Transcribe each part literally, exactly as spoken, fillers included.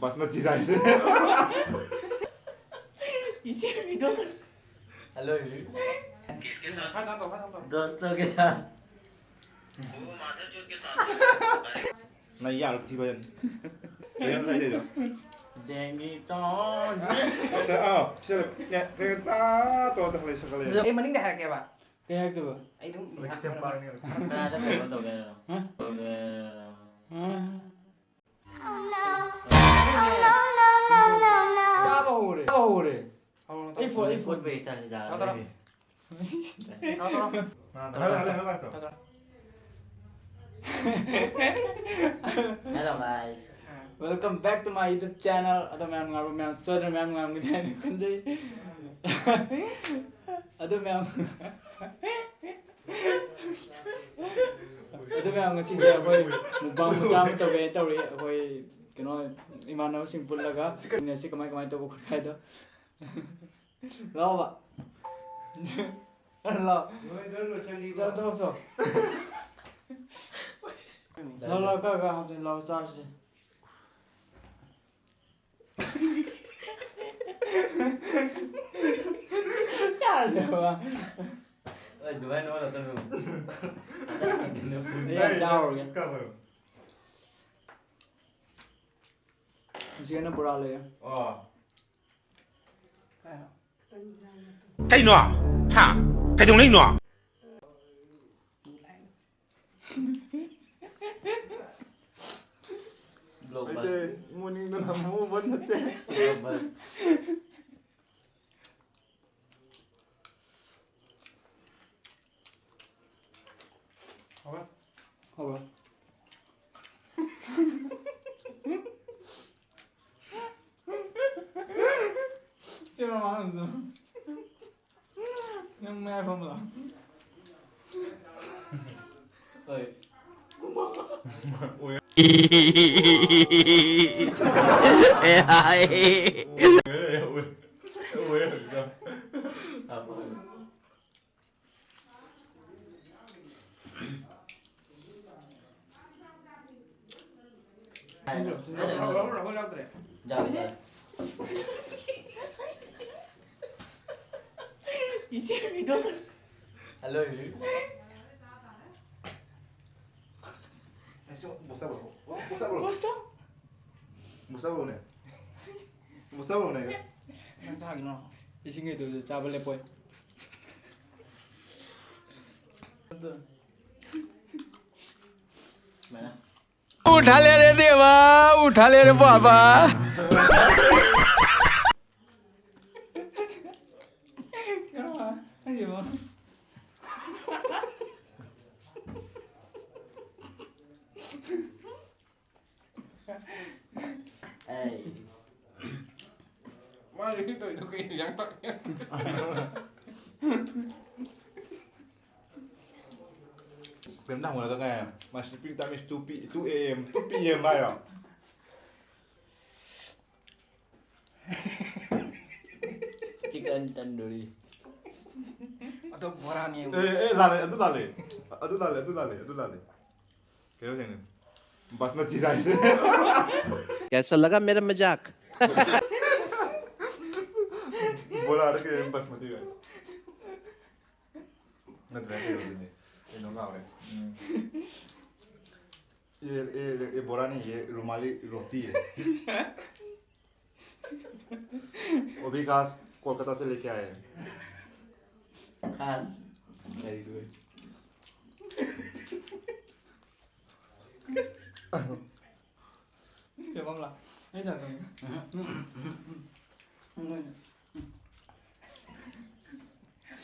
Basmati rice. इसी भी तो हेलो। दोस्तों के साथ। नहीं यार, ठीक हो जाएगी। ये हम नहीं दे दो। देंगी तो। अच्छा, आओ, चलो। ये, तेरे ता, तो तक ले सकले। ꯑꯩ ꯃꯅꯤꯡꯗ ꯍꯥꯏꯔꯛꯀꯦꯕ꯫ ꯀꯩ ꯍꯥꯏꯔꯛꯇꯣꯏꯕ? ꯑꯩ ꯑꯗꯨꯝ ꯆꯦꯝꯄꯥꯛꯅꯤ꯫ ꯀꯅꯥꯗ ꯀꯩꯅꯣ ꯇꯧꯒꯦ ꯍꯥꯏꯅꯣ? ꯇꯧꯒꯦ ꯍꯥꯏꯅꯣ? ꯆꯥꯕ ꯍꯧꯔꯦ꯫ ꯆꯥꯕ ꯍꯧꯔꯦ꯫ ꯑꯩ ꯐꯣꯟ, ꯑꯩ ꯐꯣꯟ꯫ ꯐꯨꯠ ꯄꯦꯁꯇ ꯍꯤꯗꯥꯛ ꯇꯧꯔꯣ, ꯇꯧꯔꯣ꯫ ꯂꯩꯔꯤ꯫ ꯇꯧꯔꯣ, ꯇꯧꯔꯣ꯫ Hello, hello, hello, hello. ꯇꯧꯔꯣ, ꯇꯧꯔꯣ꯫ Hello guys. Welcome back to my YouTube channel. ꯑꯗꯣ ꯃꯌꯥꯝ ꯅꯨꯡꯉꯥꯏꯕ꯭ꯔꯣ? ꯃꯌꯥꯝ ꯁꯣꯏꯗꯅ ꯃꯌꯥꯝ ꯅꯨꯡꯉꯥꯏꯔꯝꯒꯅꯤ ꯍꯥꯏꯅ ꯈꯟꯖꯩ꯫ ꯑꯗꯣ ꯃꯌꯥꯝ ꯑꯗꯨ ꯃꯌꯥꯝ, ꯉꯁꯤꯁꯦ ꯑꯩꯈꯣꯏ mukbang ꯃꯆꯥ ꯑꯃ ꯇꯧꯒꯦ ꯇꯧꯔꯤ꯫ ꯑꯩꯈꯣꯏ ꯀꯩꯅꯣ, ꯏꯃꯥꯟꯅꯕꯁꯤꯡ ꯄꯨꯜꯂꯒ ꯉꯁꯤ ꯀꯃꯥꯏ ꯀꯃꯥꯏ ꯇꯧꯕ ꯈꯣꯠꯄ ꯍꯥꯏꯗꯣ꯫ ꯂꯥꯛꯑꯣꯕ꯫ ꯂꯥꯛꯑꯣ꯫ ꯆꯠꯂꯣ, ꯆꯠꯂꯣ, ꯆꯠꯂꯣ꯫ ꯂꯥꯛꯑꯣ, ꯂꯥꯛꯑꯣ, ꯀꯥ, ꯀꯥ, ꯍꯥꯞꯇꯣꯏꯅꯦ꯫ ꯂꯥꯛꯑꯣ, ꯆꯥꯔꯁꯤ꯫ ꯆꯥꯔꯁꯦꯕ꯫ ꯑꯩ ꯑꯗꯨꯃꯥꯏꯅ ꯅꯣꯛꯍꯜꯂꯛꯀꯅꯨ꯫ ꯑꯩ ꯌꯥꯝ ꯆꯥꯔꯨꯔꯒꯦ꯫ ꯉꯁꯤ ꯑꯩꯅ ꯕꯣꯔꯥ ꯂꯩꯔꯦ꯫ ꯑꯣ꯫ ꯀꯩꯅꯣ? ꯍꯥ? ꯀꯩꯗꯧꯅꯩꯅꯣ? Block ꯑꯩꯁꯦ bus. ꯃꯣꯔꯅꯤꯡꯗ ꯅꯝꯍꯧꯕ ꯅꯠꯇꯦ꯫ Block bus. ꯍꯥꯎꯕ꯭ꯔꯥ? ꯆꯦ ꯃꯃꯥ ꯅꯪꯁꯨ꯫ ꯅꯪ ꯃꯌꯥꯏ ꯐꯝꯕꯗꯣ꯫ ꯍꯣꯏ꯫ ꯁꯤꯟꯕꯤꯔꯣ, ꯁꯤꯟꯕꯤꯔꯣ꯫ ꯔꯥꯍꯨꯜ, ꯔꯥꯍꯨꯜ ꯌꯥꯎꯗ꯭ꯔꯦ꯫ ꯌꯥꯎꯋꯦ, ꯌꯥꯎꯋꯦ꯫ ꯏꯆꯦ ꯃꯤꯗꯣ꯫ ꯍꯜꯂꯣ, ꯏꯕꯤ꯫ ꯑꯩꯁꯨ ꯕꯣꯁꯇ ꯕꯣꯁꯇ ꯕꯣꯁꯇ꯫ ꯕꯣꯁꯇ꯫ ꯕꯣꯁꯇ ꯕꯣꯁꯅꯦ꯫ ꯕꯣꯁꯇ ꯕꯣꯁꯅꯦ꯫ ꯅꯪ ꯆꯥꯈꯤꯅꯣ꯫ ꯏꯁꯤꯡ ꯀꯩꯗꯧꯁꯨ ꯆꯥꯕ ꯂꯦꯞꯄꯣꯏ꯫ ꯁꯨꯃꯥꯏꯅ꯫ उठा ले रे देवा, उठा ले रे बाबा। ꯑꯩ꯫ ꯃꯥꯁꯦ ꯀꯩ ꯇꯧꯔꯤꯅꯣ? ꯀꯩ ꯏꯟꯖꯥꯡ ꯊꯣꯡꯉꯤꯅꯣ? ꯀꯩꯝꯇ ꯍꯪꯉꯨꯔꯒ ꯀꯩ ꯍꯥꯏꯅꯣ? My sleeping time is two P, two A M, two P M ꯍꯥꯏꯔꯣ? Chicken tandoori. ꯑꯗꯣ ꯕꯣꯔꯥꯅꯦ꯫ ꯑꯦ, ꯑꯦ, ꯂꯥꯜꯂꯦ, ꯑꯗꯨ ꯂꯥꯜꯂꯦ꯫ ꯑꯗꯨ ꯂꯥꯜꯂꯦ, ꯑꯗꯨ ꯂꯥꯜꯂꯦ, ꯑꯗꯨ ꯂꯥꯜꯂꯦ꯫ ꯀꯩꯅꯣ ꯊꯦꯡꯅꯩ꯫ ꯕꯥꯁꯃꯇꯤ ꯔꯥꯏꯁ꯫ कैसा लगा मेरा मजाक? ꯕꯣꯔꯥꯗ ꯀꯩ ꯕꯥꯁꯃꯇꯤ ꯔꯥꯏꯁ? ꯅꯠꯇ꯭ꯔ ꯀꯩꯅꯣꯗꯨꯅꯦ꯫ ꯀꯩꯅꯣ ꯀꯥꯎꯔꯦ꯫ ꯎꯝ꯫ ये, ये, ये बोरा नहीं, ये रुमाली रोटी है। वो भी खास कोलकाता से लेके आए हैं। खास। Very good. ꯆꯦꯕꯝꯂꯥ? ꯑꯩ ꯆꯥ ꯇꯧꯒꯦ꯫ ꯎꯝ꯫ ꯎꯝ, ꯎꯝ, ꯎꯝ, ꯎꯝ꯫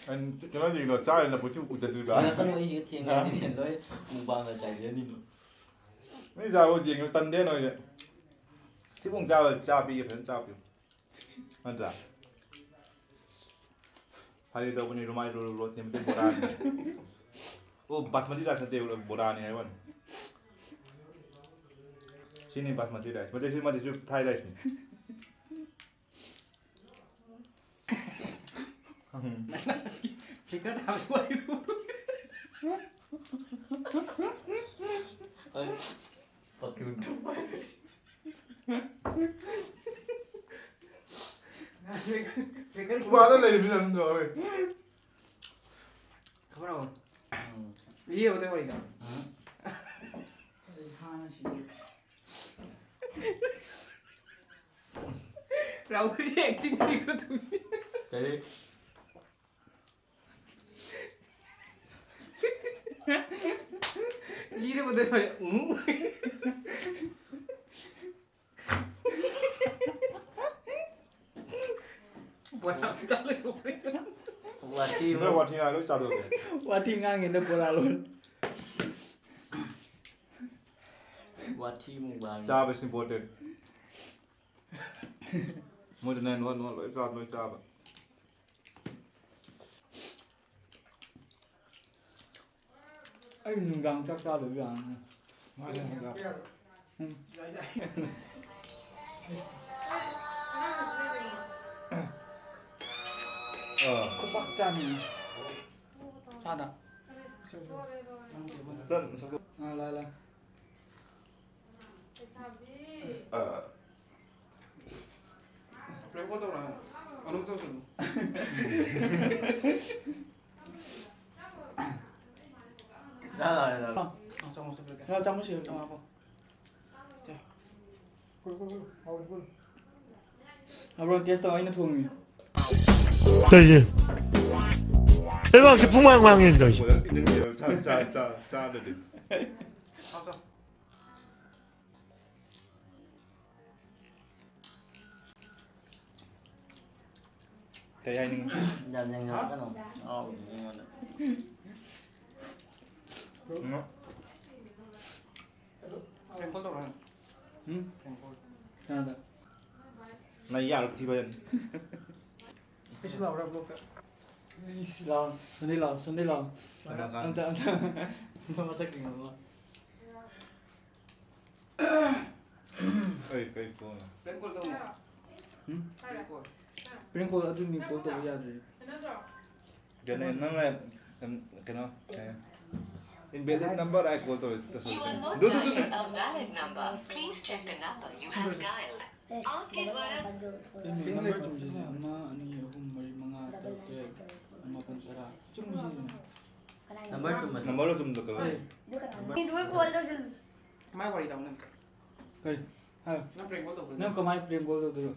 ꯑꯩ ꯀꯩꯅꯣ ꯌꯦꯡꯉꯣ, ꯆꯥꯔꯤ ꯂꯐꯨꯁꯤ ꯎꯖꯗ꯭ꯔꯤꯕ? ꯎꯔꯛꯀꯅꯨ, ꯑꯩꯁꯦ ꯊꯦꯡꯉꯗꯤꯅꯦ, ꯍꯥ? ꯂꯣꯏ ꯃꯨꯛꯕꯥꯡꯒ ꯆꯥꯏꯖꯅꯤꯕ꯫ ꯃꯤ ꯆꯥꯕ ꯌꯦꯡꯉꯣ, ꯇꯟꯗꯦ ꯅꯣꯏꯁꯦ꯫ ꯁꯤꯕꯨ ꯆꯥꯕ, ꯆꯥ ꯄꯤꯒꯦ, ꯐꯖꯅ ꯆꯥ ꯄꯤꯌꯨ꯫ ꯅꯠꯇ꯭ꯔꯥ? ꯐꯥꯒꯤ ꯇꯧꯕꯅꯤ, ꯔꯨꯃꯥꯏ ꯔꯣ-, ꯔꯣ-, ꯔꯣꯇꯤ ꯅꯠꯇꯦ, ꯕꯣꯔꯥꯅꯤ꯫ ꯑꯣ, ꯕꯥꯁꯃꯇꯤ ꯔꯥꯏꯁ ꯅꯠꯇꯦ, ꯕꯣꯔꯥꯅꯤ ꯍꯥꯏꯕ ꯋꯥꯅꯤ꯫ ꯁꯤꯅꯤ ꯕꯥꯁꯃꯇꯤ ꯔꯥꯏꯁ꯫ ꯃꯇꯦ, ꯁꯤ, ꯃꯇꯦ, ꯁꯤ ꯐ꯭ꯔꯥꯏ ꯔꯥꯏꯁꯅꯤ꯫ ꯎꯝ꯫ ꯐꯤꯀꯔ ꯊꯥꯕ ꯋꯥꯔꯤꯗꯨ꯫ ꯑꯩ ꯎꯄꯥꯗ ꯂꯩꯕꯅꯤꯅ ꯑꯗꯨꯝ ꯇꯧꯔꯦ꯫ ꯈꯕꯔ ꯎꯝ꯫ ꯂꯤꯔꯕ ꯅꯪ ꯋꯥꯔꯤꯗꯣ? ꯎꯝ꯫ ꯍꯥꯟꯅ ꯁꯤꯗꯤ꯫ ꯔꯥꯍꯨꯜꯁꯦ acting ꯅꯤꯀꯣ ꯇꯧꯔꯤ꯫ ꯀꯔꯤ? ꯂꯤꯔꯕꯗ ꯐꯔꯦ꯫ ꯎꯝ꯫ ꯕꯣꯔꯥ ꯆꯥ ꯂꯩꯊꯣꯛꯈ꯭ꯔꯦ꯫ ꯋꯥꯊꯤ ꯅꯣꯏ ꯋꯥꯊꯤ ꯉꯥꯏ ꯂꯣꯏ ꯆꯥꯗꯣꯛꯈ꯭ꯔꯦ꯫ ꯋꯥꯊꯤ ꯉꯥꯡꯉꯤꯗ ꯕꯣꯔꯥ ꯂꯣꯟ꯫ ꯋꯥꯊꯤ ꯃꯨꯛꯕꯥꯡ꯫ ꯆꯥꯕ is important꯫ ꯃꯣꯏꯗꯅꯦ ꯅꯣꯏ, ꯅꯣꯏ ꯂꯣꯏ ꯆꯥꯕ, ꯂꯣꯏ ꯆꯥꯕ꯫ ꯑꯩ ꯅꯨꯡꯗꯥꯡ ꯆꯥꯛ ꯆꯥꯗꯕ ꯌꯥꯔꯅꯤ꯫ ꯃꯥꯅꯦ, ꯅꯨꯡꯗꯥꯡ꯫ ꯎꯝ꯫ ꯑꯥ꯫ ꯈꯨꯕꯥꯛ ꯆꯥꯅꯤꯡꯉꯤ꯫ ꯆꯥꯗ꯫ ꯆꯠ, ꯁꯠ꯫ ꯑꯥ, ꯂꯥ, ꯂꯥ꯫ ꯑꯥ꯫ Prank call ꯇꯧꯔꯛꯑꯣ꯫ ꯑꯗꯨꯝ ꯇꯧꯁꯜꯂꯨ꯫ ꯆꯥ ꯂꯥꯛꯑꯦ, ꯂꯥꯛꯑꯦ꯫ ꯑꯥ, ꯆꯥꯃꯁꯇꯣ ꯄꯤꯔꯛꯀꯦ꯫ ꯂꯥ, ꯆꯥꯃꯁ ꯁꯤꯗ ꯆꯥꯃꯁ ꯍꯥꯞꯄꯣ꯫ ꯁꯦ꯫ Cool, cool, cool. ꯍꯥꯎꯔꯦ, ꯀꯨꯜ꯫ ꯑꯕ꯭ꯔꯣ, taste ꯇꯧ, ꯑꯩꯅ ꯊꯣꯡꯉꯤ꯫ ꯀꯩꯒꯤ? ꯂꯩꯕꯥꯛꯁꯦ ꯄꯨꯡꯃꯥꯡ ꯃꯥꯡꯉꯦꯅ ꯇꯧꯔꯤꯁꯦ꯫ ꯆꯥ, ꯆꯥ, ꯆꯥ, ꯆꯥꯗ꯭ꯔꯗꯤ꯫ ꯍꯥꯎ, ꯆꯥꯎ꯫ ꯀꯩ ꯍꯥꯏꯅꯤꯡꯉꯤ? ꯌꯥꯝ ꯌꯦꯡꯅꯤꯡꯉꯛꯀꯅꯣ꯫ ꯉꯥꯎꯕꯅꯤ ꯑꯩꯉꯣꯟꯗ꯫ ꯎꯝ꯫ Prank call ꯇꯧꯔꯣ꯫ ꯎꯝ? Prank call꯫ ꯀꯅꯥꯗ? ꯅ ꯌꯥꯔꯛꯇ꯭ꯔꯤꯕ ꯌꯥꯅꯤ꯫ ꯑꯩꯁꯨ ꯂꯥꯛꯎꯔꯥ vlogꯇ? ꯏꯁ, ꯂꯥꯛꯑꯣ꯫ ꯁꯟꯗꯩ ꯂꯥꯛꯑꯣ, ꯁꯟꯗꯩ ꯂꯥꯛꯑꯣ꯫ ꯀꯅꯥ ꯀꯅꯥ? ꯑꯝꯇ, ꯑꯝꯇ, ꯑꯝꯇ ꯃꯁꯛ ꯌꯦꯡꯍꯜꯂꯣ꯫ ꯀꯩ, ꯀꯩ call? Prank call ꯇꯧꯅꯦ꯫ ꯎꯝ? Prank call꯫ Prank call ꯑꯗꯨꯅꯤ call ꯇꯧꯕ ꯌꯥꯗ꯭ꯔꯤ꯫ ꯀꯩꯅꯣ, ꯅꯪꯅ, ꯎꯝ, ꯀꯩꯅꯣ, ꯀꯩ? Invalid number, ꯑꯩ call ꯇꯧꯔꯦ, ꯇꯧꯁꯜꯂꯛꯀꯅꯤ꯫ ꯑꯗꯨ, ꯑꯗꯨ, ꯑꯗꯨ, ꯑꯗꯨ꯫ A valid number. Please check the number you have dialed. आपके द्वारा ꯀꯩꯅꯣ, number ꯆꯨꯝꯗ꯭ꯔꯤꯁꯦ? ꯑꯃ, ꯑꯅꯤ, ꯑꯍꯨꯝ, ꯃꯔꯤ, ꯃꯉꯥ, ꯇꯔꯨꯛ, ꯇꯔꯦꯠ, ꯃꯥꯄꯟ, ꯇꯔꯥ꯫ ꯆꯨꯝꯗ꯭ꯔꯤꯁꯦ? Number ꯆꯨꯝꯕ꯫ Number ꯆꯨꯝꯗ ꯀꯩꯅꯣ? ꯍꯣꯏ꯫ ꯃꯤꯗꯨꯒ call ꯇꯧꯁꯤꯜꯂꯨ꯫ ꯃꯥꯏ ꯋꯥꯔꯤ ꯇꯧꯅꯦ꯫ ꯀꯔꯤ? ꯍꯥꯏꯌꯣ꯫ ꯅꯪ prank call ꯇꯧꯕ ꯅꯪ ꯀꯃꯥꯏꯅ prank call ꯇꯧꯗꯣꯏꯕ?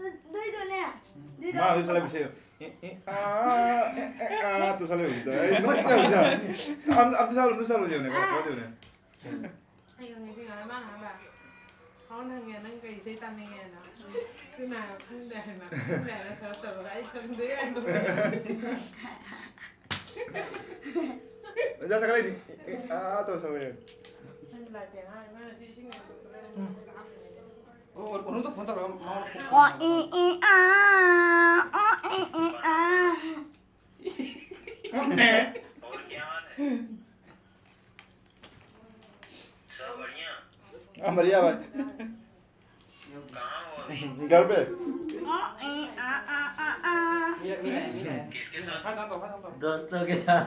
ꯑꯗꯨꯏꯗꯨꯅꯦ꯫ ꯑꯗꯨꯏꯗꯣ꯫ ꯃꯥ ꯍꯧꯖꯤꯛ ꯁꯥꯟꯅꯕꯁꯦ, ꯑꯦ, ꯑꯦ, ꯑꯥ, ꯑꯦ, ꯑꯦ, ꯑꯥ, ꯇꯧ ꯁꯥꯟꯅꯕꯁꯤꯗ꯫ ꯑꯩ ꯅꯣꯛꯅꯤꯡꯉꯦ ꯍꯧꯖꯤꯛ꯫ ꯑꯝ-, ꯑꯝꯇ ꯁꯥꯜꯂꯨ, ꯑꯝꯇ ꯁꯥꯜꯂꯨ ꯌꯦꯡꯉꯨꯅꯦ, ꯀꯃꯥꯏꯅ ꯇꯧꯅꯦ? ꯑꯩ ꯈꯪꯉꯦ, ꯑꯗꯨꯏ ꯉꯔꯥꯡ ꯃꯥꯅ ꯍꯥꯏꯕ꯫ ꯍꯥꯎꯅ ꯍꯪꯉꯦ, "ꯅꯪ ꯀꯩ ꯏꯁꯩ ꯇꯥꯅꯤꯡꯉꯦꯅ?" ꯑꯗꯨꯅ ꯈꯪꯗꯦ ꯍꯥꯏꯅ, ꯈꯪꯗꯦ ꯍꯥꯏꯅ search ꯇꯧꯔꯒ ꯑꯩ ꯆꯪꯗꯦ ꯍꯥꯏꯅ꯫ ꯑꯣꯖꯥ ꯁꯛꯀꯠꯂꯛꯏꯅꯤ꯫ ꯑꯥ, ꯇꯧ ꯁꯛꯂꯛꯑꯦ꯫ ꯅꯪ ꯂꯥꯏ ꯄꯦꯟ ꯍꯥꯏ, ꯃꯥꯅ ꯁꯤ ꯏꯁꯤꯡ ꯑꯣ, ꯑꯣ, ꯑꯣ, ꯐꯣꯟ ꯇꯧꯔꯒ ꯃꯉꯣꯟꯗ ꯑꯣ, ꯏ, ꯏ, ꯑꯥ, ꯑꯣ, ꯏ, ꯏ, ꯑꯥ꯫ और क्या हाल है? सब बढ़िया? हाँ, बढ़िया भाई। कहाँ हो अभी? घर पे। किसके साथ? दोस्तों के साथ।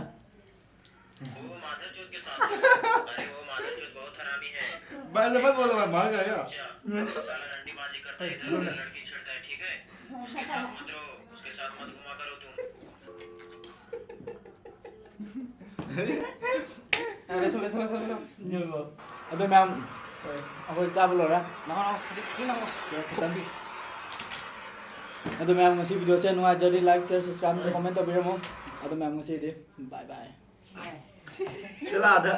वो माधरचोद के साथ। अरे, वो माधरचोद बहुत हरामी है। भाई, मत बोलो भाई, मार खाएगा। अच्छा, वो साला रंडीबाजी करता है, इधर उधर लड़की छेड़ता है, ठीक है? उसके साथ मत रहो, उसके साथ मत घुमा करो तुम। ꯑꯗꯣ ꯃꯌꯥꯝ, ꯑꯩꯈꯣꯏ ꯆꯥꯕ ꯂꯣꯏꯔꯦ꯫ ꯅꯪꯉꯣ, ꯅꯪꯉꯣ, ꯍꯧꯖꯤꯛ ꯆꯤꯟ ꯅꯪꯉꯣ꯫ ꯈꯤꯇꯪ꯫ ꯑꯗꯣ ꯃꯌꯥꯝ, ꯉꯁꯤ videoꯁꯦ ꯅꯨꯡꯉꯥꯏꯖꯔꯗꯤ like, share, subscribe ꯑꯃꯁꯨ comment ꯇꯧꯕꯤꯔꯝꯃꯣ꯫ ꯑꯗꯣ ꯃꯌꯥꯝ, ꯉꯁꯤꯗꯤ bye bye꯫ ꯆꯠꯂꯥꯗ꯫